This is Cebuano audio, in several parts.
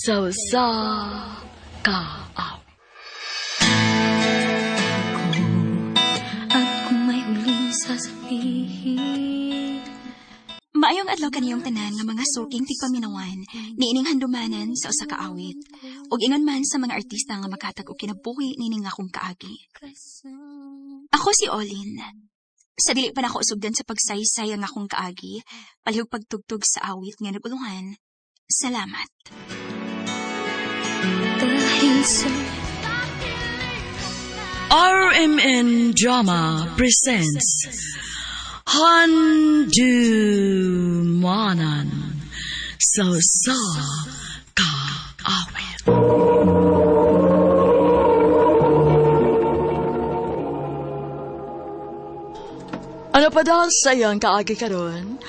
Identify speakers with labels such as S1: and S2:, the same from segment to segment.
S1: Sa usa ka awit.
S2: At kung may huling sasabihin.
S3: Maayong adlaw kaniyong tanan nga mga suking tigpaminawan niining handumanan sa usa ka awit. Ug ingon man sa mga artista nga makatag og kinabuhi niining akong kaagi. Ako si Olin. Sa dili pa nako usugdan sa pagsaysay ang akong kaagi, palihog pagtugtog sa awit nga nagulungan. Salamat.
S2: Dahil sa
S1: RMN Drama presents Handumanan sa usa ka awit. Ano pa daw sa iyang kaagi karon?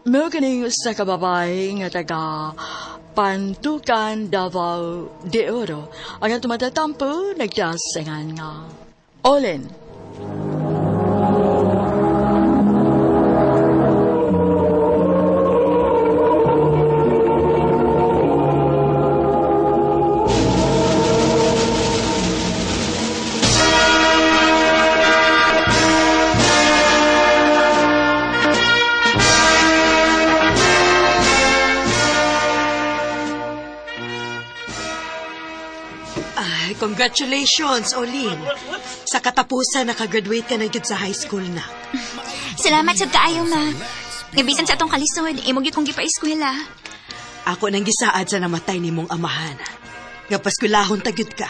S1: Mao kining usa ka babae nga taga Pantukan, Davao de Oro. Ang atong matatampo nagdasingan nga Olin.
S4: Ay, congratulations, Olin. Sa katapusan, nakagraduate ka na gyud sa high school na.
S3: Salamat sad kaayo, ma. Nga bisan sa atong kalisod, imo gyud kong gipa-eskwela.
S4: Ako nang gisaad sa namatay nimong amahan. Nga paskwelahon ta gyud ka.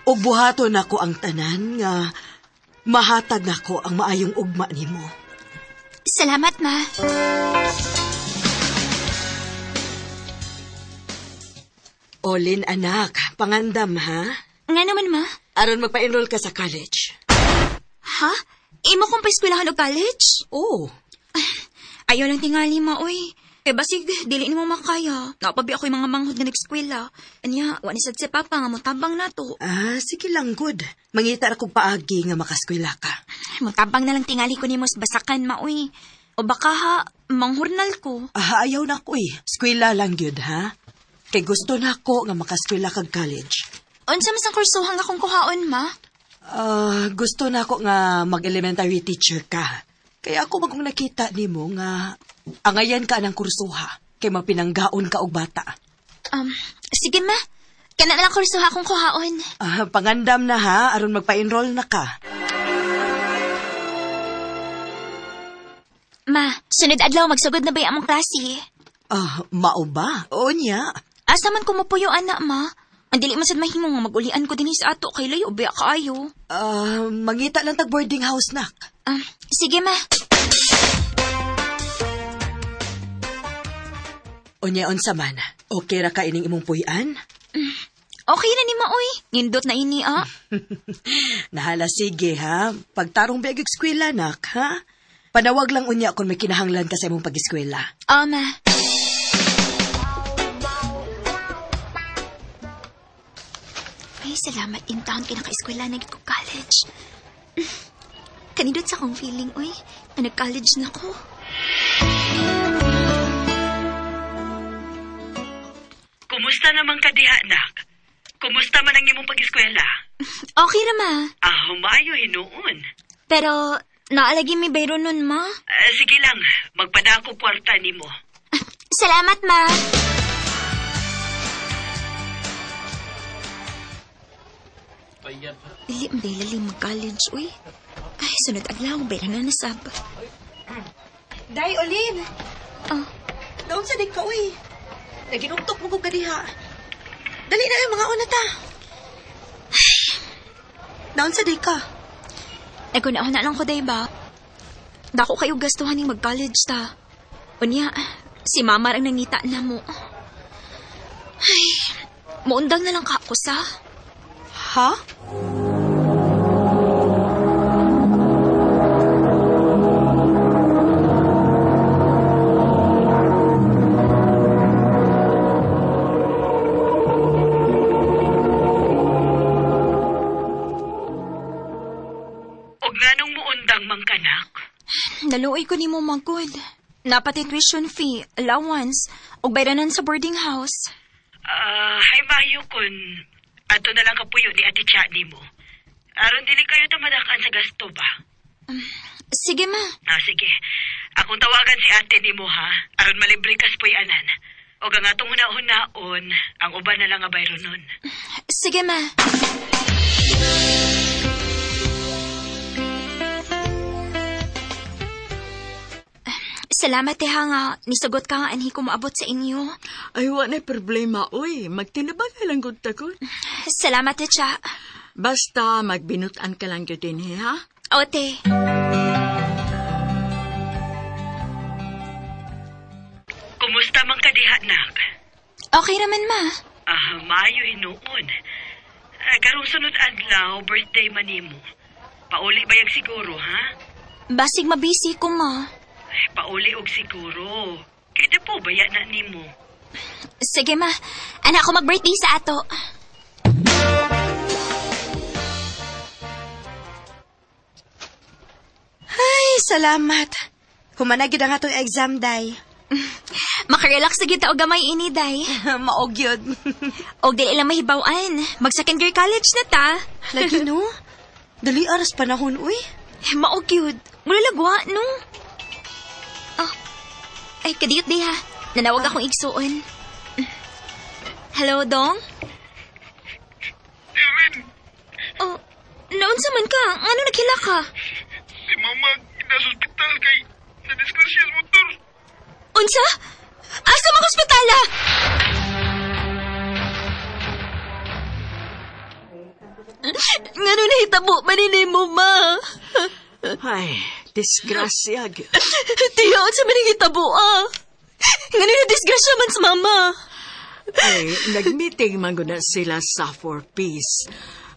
S4: Ug buhaton nako ang tanan nga mahatag nako ang maayong ugma nimo.
S3: Salamat, ma.
S4: Olin, anak, pangandam ha?
S3: Nga naman, ma.
S4: Aron magpa-enroll ka sa college.
S3: Ha? Imo kong paeskwelahan og college?
S4: Oo.
S3: Ayaw lang tingali, ma, oy. Eh, basig, dili nimo makaya. Napabi ako yung mga manghod nga nag-eskwela. Anya, wa ni sad si Papa nga motabang na to.
S4: Ah, sige lang, good. Mangita ra kog paagi nga makaskwela ka.
S3: Motabang na lang tingali ko nimo sa basakan, ma, oy. O baka ha, manghurnal ko.
S4: Ah, ayaw na ko eh. Eskwela lang gyud, ha? Kay gusto na ako nga makaskwela kag college.
S3: Unsa mas ang kursuhan nga akong kuhaon, ma?
S4: Ah, gusto na ako nga mag-elementary teacher ka. Kaya ako magkong nakita nimo nga angayan ka ng kursuha kay mapinanggaon ka og bata.
S3: Sige, ma. Kana na lang kursuha akong kuhaon.
S4: Ah, pangandam na ha, aron magpa-enroll na ka.
S3: Ma, sunod adlaw magsugod na ba yung among klase?
S4: Ah, mao ba? Oo niya.
S3: Asa man ko mapuyo, anak, ma? Ang dili man sad mahimo nga magulian ko dinhi sa ato kay layo biya kaayo.
S4: Ah, mangita lang tag boarding house nak.
S3: Ah, sige, ma.
S4: Unya unsa man? Okay ra ka ining imong puy-an?
S3: Okay na ni ma, oy. Nindot na ini, ah.
S4: Nahala sige ha. Pagtarong biag eskwela nak, ha? Panawag lang unya kung may kinahanglan ka sa imong pag-eskwela.
S3: Ah, ma. Ay, salamat in town kinaka-eskwela na gid ko college. Kanindot sa akong feeling, oy, na nag-college na ko.
S4: Kumusta naman ka diha, nak? Kumusta man ang imong pag-eskwela?
S3: Okay ra, ma.
S4: Ah, humayo hinuon.
S3: Pero, naalagi mi bayro nun, ma.
S4: Sige lang, magpadako kwarta nimo.
S3: Salamat, ma. Dili, madali mag-college, uy. Ay, sunod adlaw, bayra na nasab.
S4: Day, Olin!
S3: Oh.
S4: Naon sa ka, uy. Naginugtok mo ko kadiha. Dali na yung mga una ta. Naon sa di ka?
S3: Naguna-una lang ko, day ba? Dako kayo gastuhan ning mag-college ta. Unya, si mama ang nangita na mo. Ay, muundang na lang ka ako sa.
S4: Ha? Og nganong muundang man kanak?
S3: Naluoy ko nimo magud. Napati tuition fee, allowance, ug bayranan sa boarding house.
S4: Hay mayo kun ato na lang kapuyo ni Ate Cha nimo. Aron dili kayo tamadakan sa gasto ba?
S3: Sige, ma.
S4: Sige. Akong tawagan si ate nimo ha. Aron malibre kas puy-anan. O ang atong huna-hunaon, ang uban na lang nga bayro nun.
S3: Sige, ma. Salamat, ha nga. Nisagot ka nga anhi ko moabot sa inyo.
S1: Ay, wa na problema, uy. Magtinabag lang gud ta ko.
S3: Salamat, Cha.
S1: Basta magbinutan ka lang gyud dinhi, ha?
S3: Ote.
S4: Kumusta man ka diha, nak?
S3: Okay raman, ma.
S4: Mayo hinuon. Karong sunod adlaw, birthday man nimo. Pauli bayag siguro, ha?
S3: Basig mabisi ko, ma.
S4: Ay, pauli og siguro. Kaya di po baya na nimo.
S3: Sige, ma. Anak ko mag-birthday sa ato.
S5: Ay, salamat. Humanagid ang atong exam, day.
S3: Makarelax na kita og gamay ini, day.
S5: Maog yun.
S3: Og dili lang mahibaw-an. Mag-second year college na ta.
S5: Lagi, no? Dali aras panahon, uy.
S3: Maog yun. Mula lagwa, no? Oh. Ay, kadiyot di ha. Nanawag akong igsuon. Hello, Dong?
S6: Erin,
S3: Oh, naunsa man ka? Ano naghila ka?
S6: si mama nasa ospital kay na-disgrasya sa motor.
S3: Unsa? Asa mga ospitala? Ngano nahitabo man mo, ma?
S1: Ay, disgrasya.
S3: Tiya, unsa man nahitabo, ah? Ngano na disgrasya man sa mama?
S1: Ay, nag-meeting man gud na sila sa For Peace.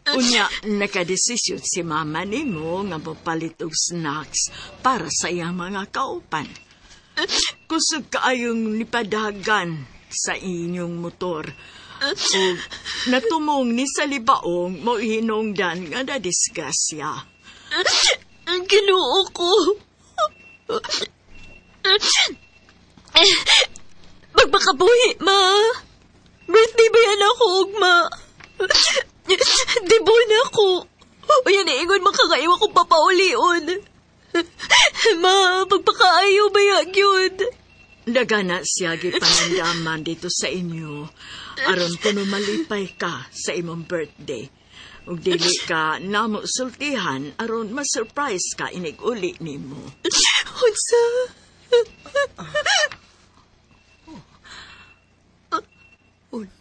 S1: Unya, nakadesisyon si mama nimo nga mopalit og snacks para sa iyang mga kaupan. Kusog kaayong nipadagan sa inyong motor. O natumong ni sa libaong mo hinungdan nga nadisgrasya.
S3: Ang Ginoo ko. Magmakabuhi, ma. Birthday ba yan ako, ugma? Di na ako. O yan, ingon makakaiwa kong papaulion. Ma, pagpakaayo ba yun?
S1: Nagana siya gipangandaman dito sa inyo. Aron kuno malipay ka sa imong birthday. Ug dili ka namo sultihan aron ma-surprise ka inig-uli nimo.
S3: Unsa?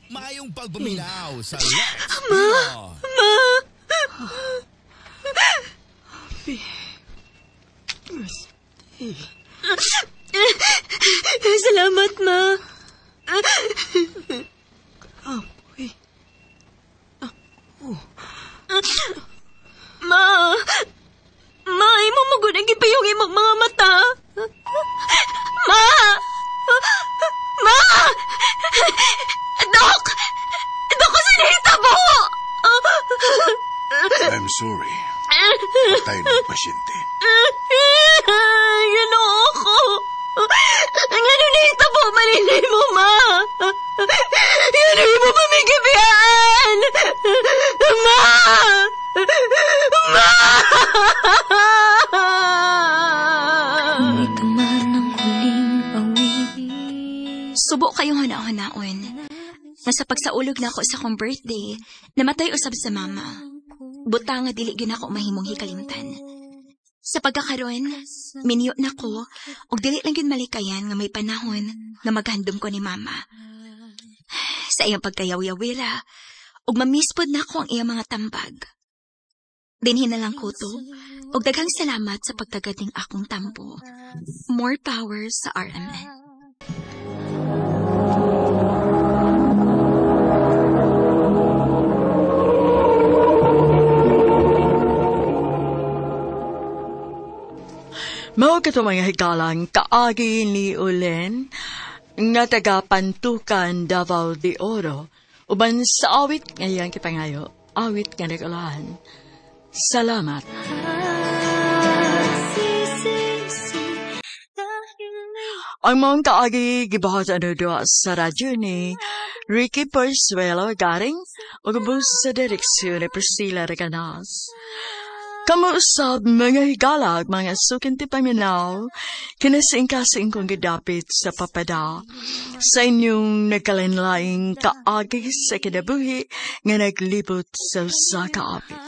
S7: Maayong pagpaminaw sa Let's Ma!
S3: Ma!
S1: Birthday.
S3: Salamat, Ma.
S1: Apoy. Ako.
S3: Ma! Ma, imo mo gud ang gipiyong imong mga mata. Ma! Ma! Dok! Dok, sa nahitabo!
S8: I'm sorry. Patay ng pasyente.
S3: Ginoo ko! Ngano nahitabo maninay mo, ma? Ngano imo pamigibiyaan? Ma! Ma!
S2: Kung ito man ang huling awitin.
S3: Subo kayo huna-hunaon. Nga sa pagsaulog na ako sa akong birthday, namatay usab sa mama. Buta nga dili gyud ako mahimong hikalimtan. Sa pagkakaroon, minyo na ko, ug dili lang gyud malikayan nga may panahon nga maghandom ko ni mama. Sa iyang pagkayaw-yawira, ug mamispod na ako ang iyang mga tambag. Dinhi na lang kutob, ug daghang salamat sa pagtagad ning akong tampo. More power sa RMN.
S1: Mao kato mga higalang kaagi ni Ulen nga taga Pantukan, Davao de Oro, uban sa awit ngayang kipangayo, awit nga nagulahan. Salamat. Ang maong kaagi gibuhat ano doa sa radyo ni Ricky Persuelo Garing ug sa direksyon ni Priscilla Reganas. Kamo usab mga higalag, mga suking tipaminaw, kinasingkasing kong gidapit sa papada, sa inyong nagkalinlaing kaagi sa kinabuhi nga naglibot sa usa ka awit.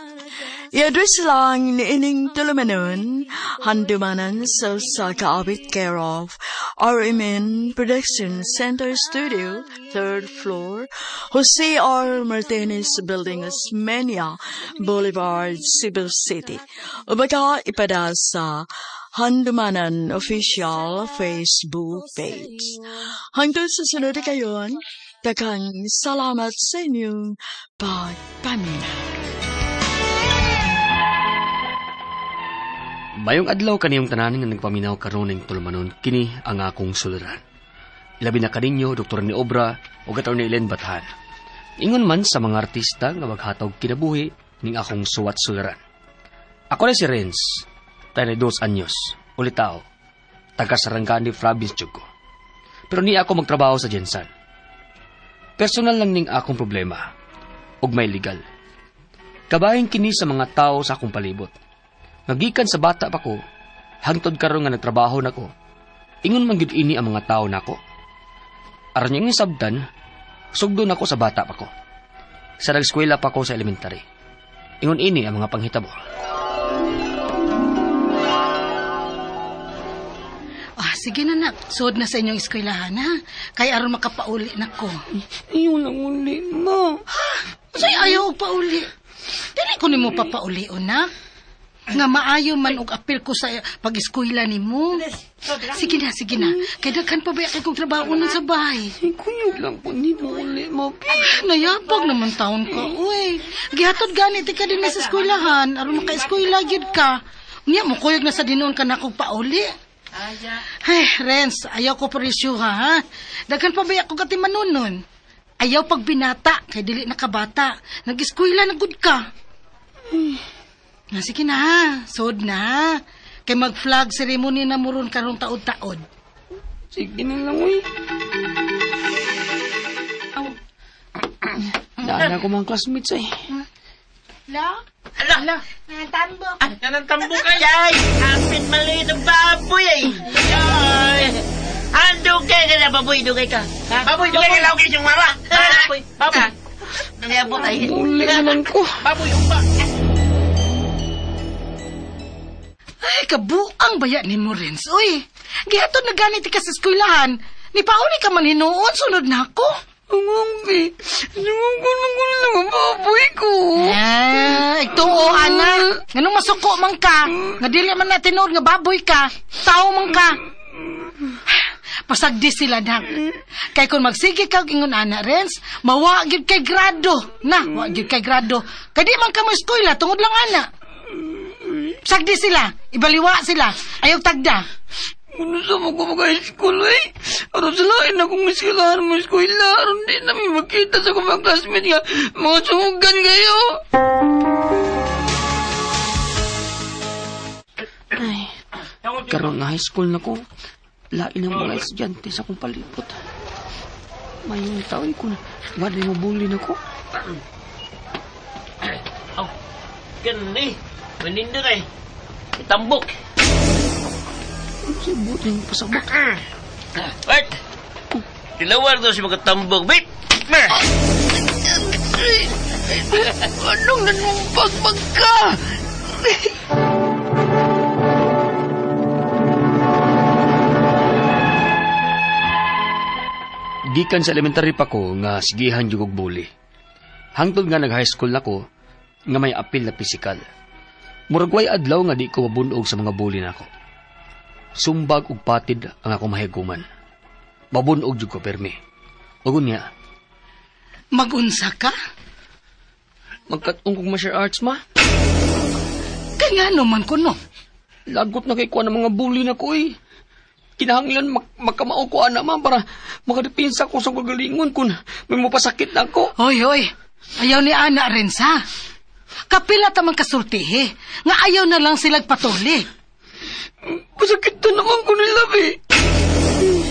S1: I-address lang ni ining tulumanon, handumanan sa usa ka awit, care of RMN Production Center Studio, 3rd floor, Jose R. Martinez Building, Osmeña Boulevard, Cebu City. O baka ipada sa Handumanan Official Facebook page. Hangtod sa sunod kayon, daghang salamat sa inyong pagpaminaw.
S9: Mayong adlaw kaniyong tanan nga nagpaminaw karon ning tulumanon, kini ang akong suliran. Ilabi na kaninyo Dr. ni Obra o Attorney Ellen Bathan. Ingon man sa mga artista nga maghatag kinabuhi ning akong suwat suliran. Ako na si Renz, 32 anyos, ulitaw, taga Sarangani Province jud ko. Pero ni ako magtrabaho sa Jensan. Personal lang ning akong problema ug may legal. Kabahin kini sa mga tao sa akong palibot. Nagikan sa bata pa ko, hangtod karon nga nagtrabaho nako. Ingon man gyud ini ang mga tao nako. Aron ning sabtan, sugdo nako sa bata pa ko. Sa nag-eskwela pa ko sa elementary. Ingon ini ang mga panghitabo.
S10: Ah, sige na nak, suod na sa inyong eskwelahan ha. Kay aron makapauli nako.
S9: Iyon lang uli, ma.
S10: Ha? Say ayaw og pauli. Dili ko nimo papaulion na. Nga maayo man og apil ko sa pag-eskwela nimo. Sige na, sige na. Kay daghan pa ba kay kong trabaho nun sa bahay?
S9: Kuyog lang po nimo uli, ma.
S10: Nayabag naman taon ka, uy. Gihatod gani ti ka din na sa eskwelahan aron maka-eskwela gyud ka. Unya mo kuyog na sa dinuon ka na kog pauli. Ay, Renz, ayaw ko presyuha, ha? Daghan pa ba ako katimanunon? Ayaw pagbinata, kay dili na kabata. Nag-eskwela na gud ka. Sige na, sod na. Kay mag-flag ceremony na muron karong taod-taod.
S9: Sige na lang, uy. Daan ako mga classmates, ay.
S10: La?
S11: Ala!
S10: Nanantambok.
S11: Nanantambok ay! Ay! Apit maliit ang baboy, ay! Ay! Andugay ka na, baboy! Dugay ka! Baboy, dugay ka! Lawag yung mama! Baboy! Baboy! Nangyabot ay!
S9: Uli naman ko!
S11: Baboy, umba!
S10: Ay, kabuang baya ni mo, Renz. Uy, gihatod na ganit ka sa eskwelahan. Ni pauli ka man hinuon, sunod na ako.
S9: Ang bi, sumukulong lang ang baboy ko.
S10: Ah, ituo, anak. Ganun masuko man ka. Nga dili man na tinuod nga baboy ka. Tao man ka. Pasagdi sila na. Kay kung magsige ka ingon ana, Renz, mawa gyud kay grado. Na, wa gyud kay grado. Kay di man ka mo eskwela tungod lang ana. Sagdi sila, ibaliwa sila, ayaw tagda.
S6: Ano sa mo ko mag-high school eh? Aron sa lain akong eskwelahan mo eskwela, aron di namin makita sa mga classmate nga, mga sumugan kayo.
S9: Ay, karon na high school na ko, lain ang mga estudyante sa akong palibot. Mayong taon ko na, wala mo bully na ko.
S11: Oh, ganun eh. Manindo kay. Itambok.
S9: Ano siya buti yung pasabot?
S11: Bert! Tilawar daw si magkatambok, Bert!
S6: Anong nanumbag ka?
S9: Gikan sa elementary pa ko nga sigihan jud og bully. Hangtod nga nag-high school nako nga may apil na pisikal. Murag way adlaw nga di ko mabunog sa mga bully nako. Sumbag ug patid ang akong mahiguman. Mabunog jud ko permi. Ug unya,
S10: magunsa ka?
S9: Magkat-ong kog martial arts ma.
S10: Kay ngano man kuno?
S9: Lagot na kay kuan ang mga bully nako eh. Kinahanglan magkamao ko ana ma para makadepensa ko sa kagalingon kun may mapasakit na ako.
S10: Hoy hoy, ayaw ni ana rin sa. Kapila ta man kasultihi nga ayaw na lang silag patuli.
S6: Pasakit na naman ko nila eh.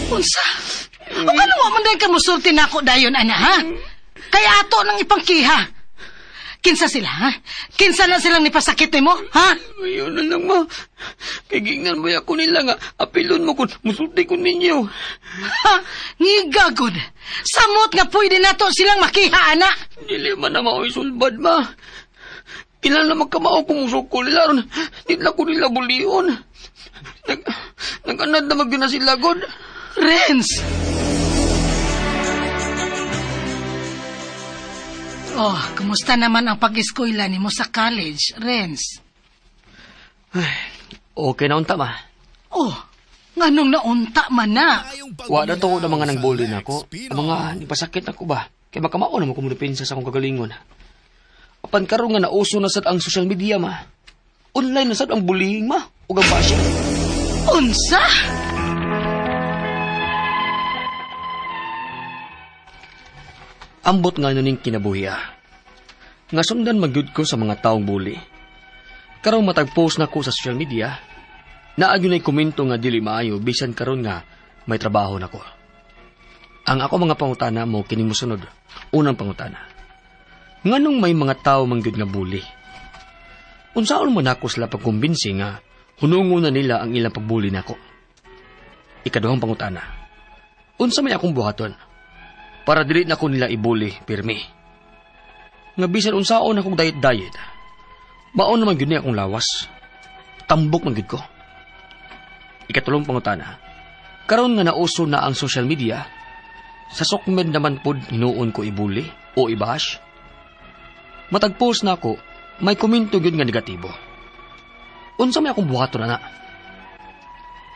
S10: Unsa? O ano wa man dahil ka musulti na ako dayon, ana, ha? Kaya ato nang ipangkiha. Kinsa sila, ha? Kinsa na silang nipasakit nimo, ha?
S6: Ayun na lang, ma. Kay gingnan mo ako nila nga apilon mo kung musulti ko ninyo.
S10: Ha? Ngigagod. Samot nga pwede nato silang makiha, ana.
S6: Dili man na mao'y sulbad, ma. Kinahanglan na magkamao kung musukol nila ron. Di na ko nila bulion. Nag-anad na magyun na sila, God.
S10: Renz! Oh, kumusta naman ang pag-eskwela nimo sa college, Renz?
S9: Ay, okay na unta, ma.
S10: Oh, nganong naunta man na?
S9: Wa na to na mga nang-bully na ako. Ang mga nipasakit ako ba? Kaya makamao naman kung sa akong kagalingon. Apan karon nga nauso na sad ang social media, ma. Online na sad ang bullying, ma. Ug ang bashing.
S10: Unsa?
S9: Ambot nga ning kinabuhi, ah. Nga sundan magyud ko sa mga taong bully. Karong matag post na ko sa social media, naa gyud nay komento nga dili maayo bisan karon nga may trabaho nako. Ang ako mga pangutana mo kining mosunod. Unang pangutana. Nganong may mga tawo man gyud nga bully? Unsaon man nako sila pagkumbinsi nga hunungon na nila ang ilang pagbully nako? Ikaduhang pangutana. Unsa may akong buhaton para dili nako nila ibully pirmi? Nga bisan unsaon akong diet-diet, baon naman gyud ni akong lawas. Tambok man gyud ko. Ikatulong pangutana. Karon nga nauso na ang social media, sa sokmed naman pod hinuon ko ibully o ibash. Matag post na ako, may komento gyud nga negatibo. Unsa may akong buhaton ana?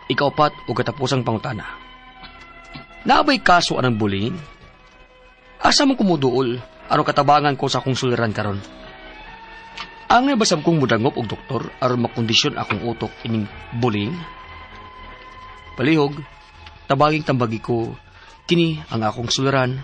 S9: Ikaupat o katapusang pangutana. Naabay kaso anang bullying? Asa man kumuduol aron katabangan ko sa akong suliran karon? Angay basab kong mudangop og doktor aron makondisyon akong utok ining bullying? Palihog, tabaging tambagi ko kini ang akong suliran,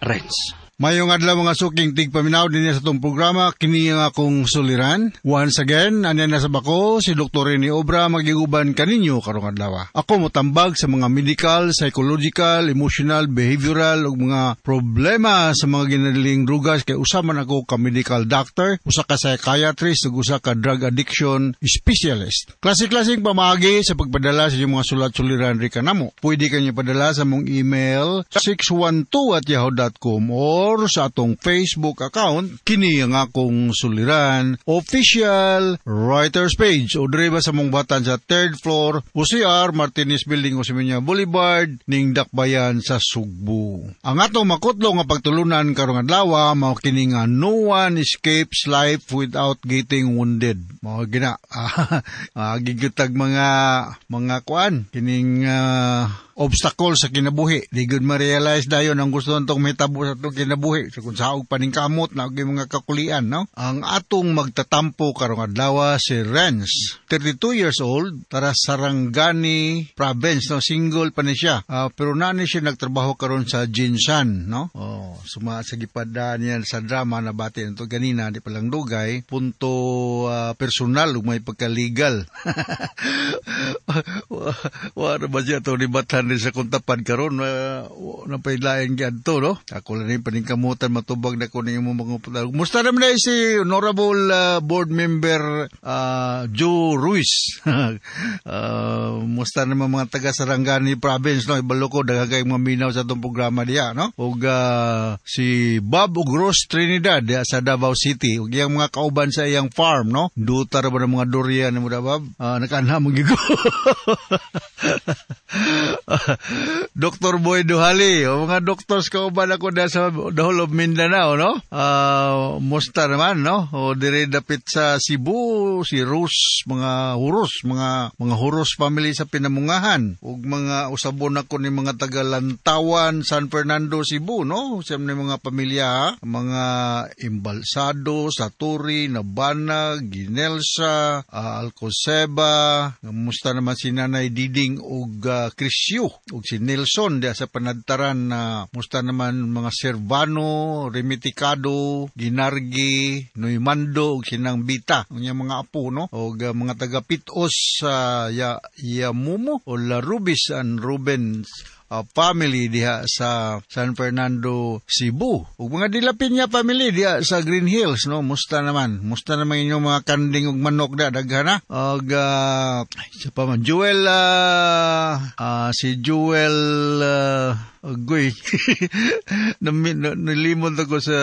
S9: Renz.
S12: Mayong adlaw mga suking tigpaminaw din sa itong programa, kini ang akong suliran. Once again, anya na sa bako, si Dr. Rene Obra magiguban kaninyo karong adlaw. Ako motambag sa mga medical, psychological, emotional, behavioral ug mga problema sa mga ginadiling drugas kay usa man ako ka medical doctor, usa ka psychiatrist ug usa ka drug addiction specialist. Klase-klaseng pamaagi sa pagpadala sa inyong mga sulat-suliran ri kanamo. Pwede kanyo padala sa mong email 612@yahoo.com or sa atong Facebook account, kini ang akong suliran official writers page o diri ba sa mong batan sa 3rd floor OCR Martinez Building, Osmeña Boulevard ning Dakbayan sa Sugbo. Ang atong makutlo nga pagtulunan karong adlaw mao kini nga no one escapes life without getting wounded. Mao gina gigitag mga kuan kining obstacle sa kinabuhi. Di gud ma-realize dayon ang gusto nitong mahitabo sa atong kinabuhi. So kung saog paningkamot na og mga kakulian, no? Ang atong magtatampo karong adlaw si Renz, 32 years old, tara Sarangani province, no? Single pa ni siya. Pero na ni siya nagtrabaho karon sa Jinsan, no? Oh, suma sa gipada niya sa drama na bati nito ganina di pa lang dugay, punto personal ug may pagka-legal. Wa ba siya to ni batan sa kontapan karon napailain gyud to, no? Ako lang ni paningkamutan matubag na ko ning imong mga putang. Musta naman na si Honorable Board Member Joe Ruiz. Musta naman mga taga Sarangani Province, no? Ibalo ko daghan kay mga minaw sa atong programa diha, no? Ug si Bob ug Rose Trinidad diha sa Davao City ug iyang mga kauban sa iyang farm, no? Duta ra ba ng mga durian nimo da, Bob? Nakaanha mo gyud ko. Dr. Boy Duhali, o mga doctors kauban ako na sa the whole of Mindanao, no? Musta naman, no? O dire dapit sa Cebu, si Rus, mga Huros, mga Huros family sa Pinamungahan, ug mga usabon ako ni mga taga Lantawan, San Fernando, Cebu, no? Sa mga pamilya, ha? Mga Embalsado, Saturi, Nabana, Ginelsa, Alcoseba, musta naman si Nanay Diding ug Crisio ug si Nelson diha sa Panadtaran, na musta naman mga Servano, Remiticado, Ginargi, Noymando ug sinang Bita unya mga apo, no? Og mga taga Pitos sa Yamumo o La Rubis and Ruben family diha sa San Fernando, Cebu. Ug mga Dila Piña family diha sa Green Hills, no? Musta naman? Musta naman inyong mga kanding ug manok da daghan na? Og sa pa man Joel, si Joel, agoy. Nilimot ako sa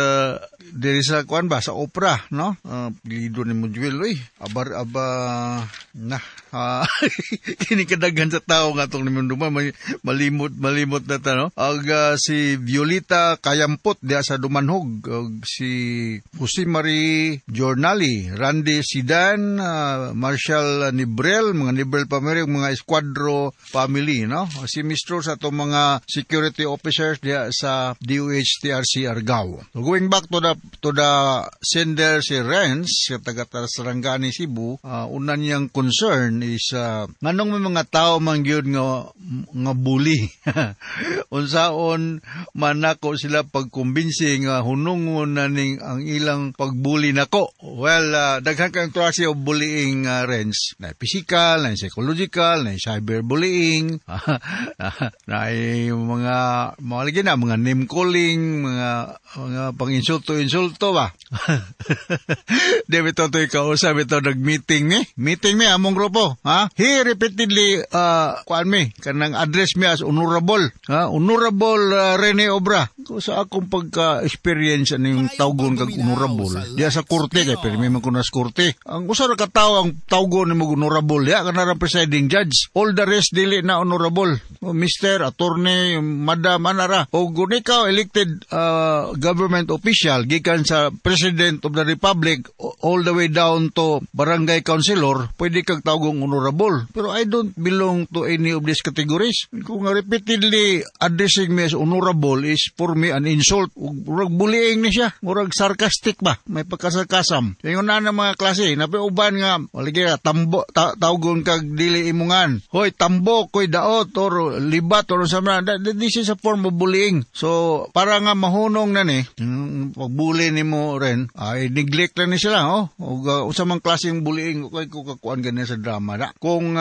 S12: diri sa kuan ba, sa opera, no? Lido ni mo Joel, uy. Abar aba na. Kini kadaghan sa tao nga atong nimunduma, malimot malimot na ta, no? Ag si Violita Kayampot diha sa Dumanhog, ug si Jose Marie Jornali, Randy Sidan, Marshall Nibrel, mga Nibrel family, mga Esquadro family, no? Si Mistro sa atong mga security officers diha sa DOH-TRC Argao. So going back to the sender, si Renz, sa taga Sarangani, Cebu, una niyang concern is nganong may mga tao man gyud nga bully. Unsaon man nako sila pagkumbinsi nga hunungon na ning ang ilang pagbully nako? Well, daghan kang klase og bullying, Renz. Na physical, na psychological, na cyberbullying, na mga lagi na mga name calling, mga pang-insulto-insulto ba. Di bitaw to ikausap ito, nag-meeting ni. Meeting mi among grupo, ha? He repeatedly kuan mi kanang address mi as honorable, ha? Honorable Rene Obra. Ko sa akong pagka-experience aning tawgon kag honorable. Diya sa korte kay pero may man ko nas korte. Ang usa ra ka tawo ang tawgon nimo honorable ya kana presiding judge. All the rest dili na honorable. Oh, Mr. Attorney, Madam anara. O kung ikaw elected government official gikan sa President of the Republic all the way down to barangay councilor, pwede kag tawgong honorable. Pero I don't belong to any of these categories. Kung nga repeatedly addressing me as honorable is for me an insult. Murag bullying ni siya. Murag sarcastic ba? May pagkasarkasam. Yung na ng mga klase, napi uban nga, waligi tambo, tawgon kag dili imungan. Hoy, tambok, hoy, daot, or libat, or sa mga. This is a form of bullying. So, para nga mahunong na ni, pagbully ni mo rin, ay neglect lang ni sila, oh. O usa mang klaseng bullying, kay ko kakuan ganyan sa drama na. Kung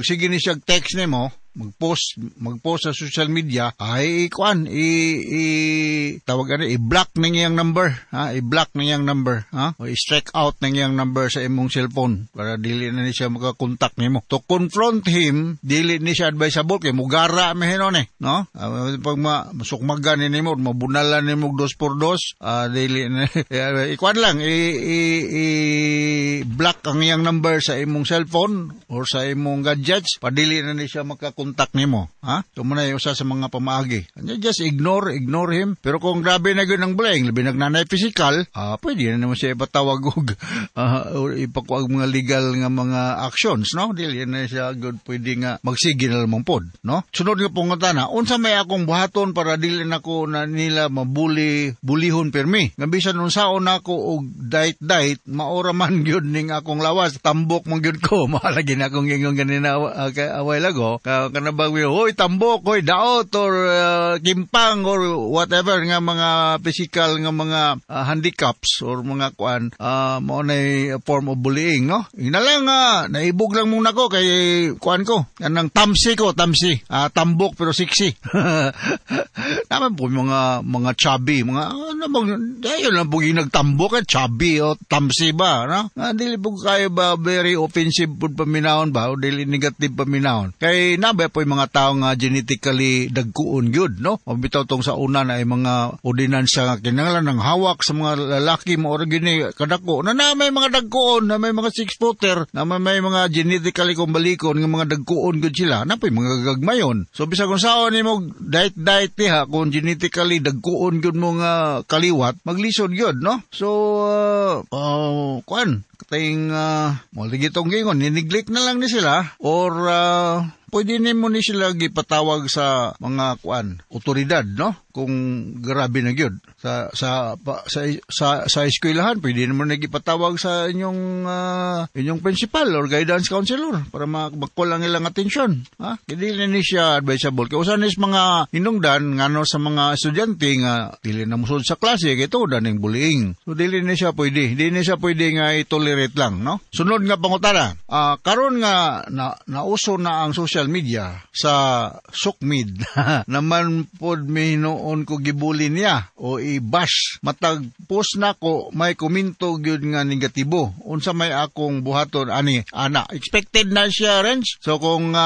S12: sige ni siya text nimo, mag-post sa social media, ay kuan i tawag ani, i-block ning iyang number, ha, i-block ning iyang number, ha, o i-strike out ning iyang number sa imong cellphone para dili na ni siya makakontak nimo. To confront him, dili ni siya advisable kay mugara mi hinon eh, no? Pag ma masukmagan ni nimo, mabunalan nimo dos por dos, dili na ikuan lang, i block ang iyang number sa imong cellphone or sa imong gadgets, padili na ni siya makakontak nimo, ha? So mo na usa sa mga pamaagi. And just ignore him. Pero kung grabe na gyud ang bullying, labi nagnanay physical, pwede na naman siya ipatawag og or ipakuag mga legal nga mga actions, no? Dili na siya good pwede nga magsige na lamang pod, no? Sunod nga pangutana, unsa may akong buhaton para dili nako na nila mabuli bulihon pirmi? Nga bisan unsaon nako og diet diet, maora man gyud ning akong lawas, tambok man gyud ko. Mahalagi na akong ingon ganina away lago. Kana bang hoy tambok, hoy daot or kimpang or whatever nga mga physical nga mga handicaps or mga kuan, mao na form of bullying, no? Ina lang, naibog lang muna ko kay kuan ko, anang tamsi ko, tamsi, tambok pero sexy. Naman po mga chubby, mga ano bang ayun lang po yung nagtambok eh, chubby o tamsi ba, no? Dili po kayo ba very offensive po paminahon ba o dili negative paminahon. Kay nabay po yung mga tao nga genetically dagkuon gyud, no? O bitaw tong sa una na ay mga ordinansa nga kinahanglan ng hawak sa mga lalaki mo or gini kadako. Na may mga dagkuon, na may mga six-footer, na may mga genetically kung balikon nga mga dagkuon gyud sila. Na po mga gagmayon. So bisag kung saon nimo diet diet diha, kung genetically dagkuon gyud mo nga kaliwat, maglisod gyud, no? So kuan kating mo lagi tong gingon, ni-neglect na lang ni sila or pwede nimo ni sila gipatawag sa mga kuan otoridad, no? Kung grabe na gyud sa sa pa, sa sa, sa eskwelahan, pwede naman nagipatawag sa inyong inyong principal or guidance counselor para makol ang ilang atensyon, ha? Dili ni siya advisable kay usa nis mga hinungdan ngano sa mga estudyante nga dili na musod sa klase kay tuod ning bullying. So dili ni siya pwede, dili ni siya pwede nga i-tolerate lang, no? Sunod nga pangutana, karon nga na, nauso na ang social media sa socmed naman pod mi hinuon ko gibuli niya o i-bash, matag post nako may komento gyud nga negatibo, unsa may akong buhaton ani ana? Expected na siya, Renz. So kung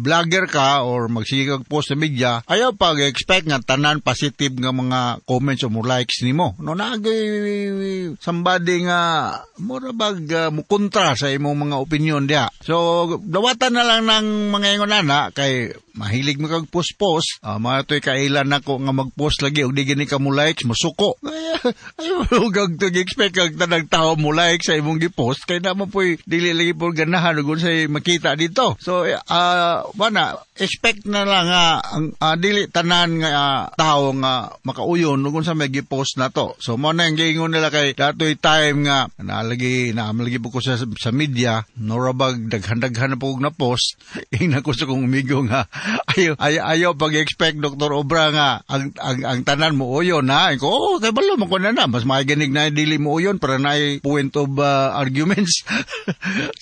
S12: vlogger ka or magsige kag post sa media, ayaw pag expect nga tanan positive nga mga comments o mo likes nimo, no? Naagay somebody nga mura bag mukontra sa imong mga opinion diha. So dawatan na lang ng mga ingon ana kay mahilig mo kag post-post, mga to'y kailan nako nga mag-post lagi og di gani ka mo likes, mosuko. Ay, kag expect kag tanang tao mo like sa imong gi-post kay na mo po'y dili lagi po ganahan ug unsay makita dito. So mana expect na lang nga ang dili tanan nga tao nga makauyon ug unsa may gi-post na to. So mo na ang giingon nila kay datoy time nga naalagi na malagi po ko sa media, norabag daghan-daghan na po og na post. Ingna ko sa kong amigo nga ayo ay ayo pag-expect, Dr. Obra, nga ang tanan mo uyon ha. Ko, oh, kay balo man ko na na mas maginig na dili mo uyon para na point of arguments.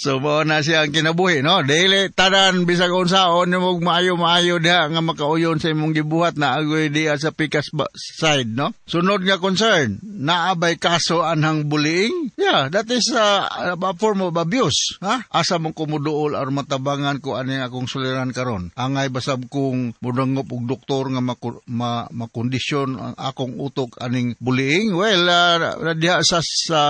S12: So mao na siya ang kinabuhi, no? Dili tanan bisag unsaon nimo maayo maayo diha nga makauyon sa imong gibuhat, na agoy diha sa pikas side, no? Sunod nga concern, naa bay kaso anhang bullying? Yeah, that is a form of abuse, ha? Asa mong kumuduol aron matabangan ko ani akong suliran karon? Angay basab kung mudangop og doktor nga makondisyon ang akong utok aning bullying. Well, diha sa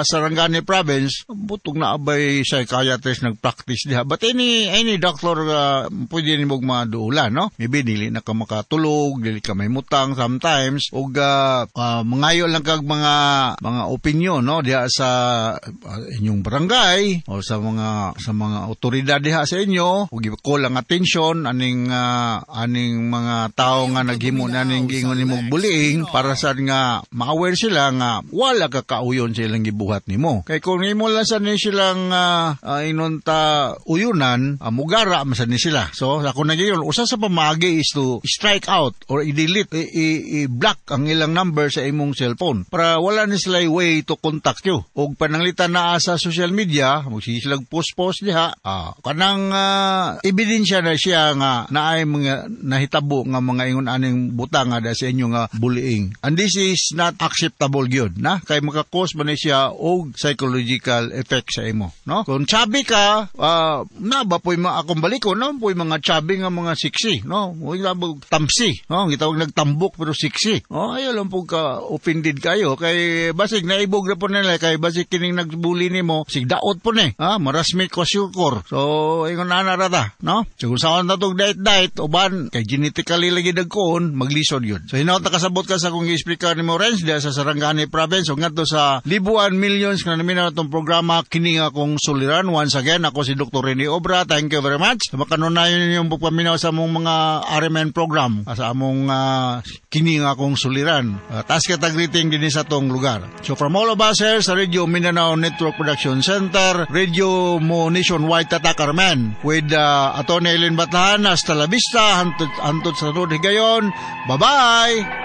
S12: Sarangani Province, butong na abay psychiatrist nagpractice diha. But any doctor pwede nimo maduulan, no? Maybe dili na ka makatulog, dili ka may mutang sometimes ug mangayo lang kag mga opinion, no, diha sa inyong barangay o sa mga otoridad diha sa inyo ug i-call ang atensyon aning mga tao nga naghimo na ning giingon nimong bullying para sad nga ma-aware sila nga wala ka kauyon sa ilang gibuhat nimo. Kay kung imo lang sa ni silang inonta uyunan, mugara man sad ni sila. So ako na giyon, usa sa pamaagi is to strike out or i-delete, i-block ang ilang number sa imong cellphone para wala ni sila way to contact you. Og pananglitan naa sa social media, magsige sila post-post diha, kanang ebidensya na siya nga naay mga nahitabo nga mga ingon aning butang nga da sa inyo nga bullying. And this is not acceptable gyud na kay maka-cause man ni siya og psychological effect sa imo, no? Kung chubby ka, na ba po'y mga akong baliko, no? Po'y mga chubby nga mga sexy, no? Uy, tamsi, no? Gitawag nagtambok pero sexy. Oh, ayaw lang po ka offended kayo kay basig naibog na po nila kay basig kining nagbully nimo, sig daot po ni, ha? Marasmik kwashiorkor. So, ingon na na rata, no? So, kung saan na tong diet-diet, uban, kay genetically lagi dagkoon, maglisod yun. So, hinaot nakasabot ka sa kung i-explica ni mo, Renz, diya sa Sarangani Province, o ngadto sa libuan millions nga naminaw itong programa, kini nga akong suliran. Once again, ako si Dr. Rene Obra. Thank you very much. Makanunayon ninyong pagpaminaw sa among mga RMN program, sa among kini nga akong suliran. Taas kita greeting din sa tong lugar. So from all of us here sa Radio Mindanao Network Production Center, Radio Mo Nationwide Tatak Carmen, with Atty. Eileen Batlahan, hasta la vista, hantod, hantod sa sunod higayon. Bye-bye!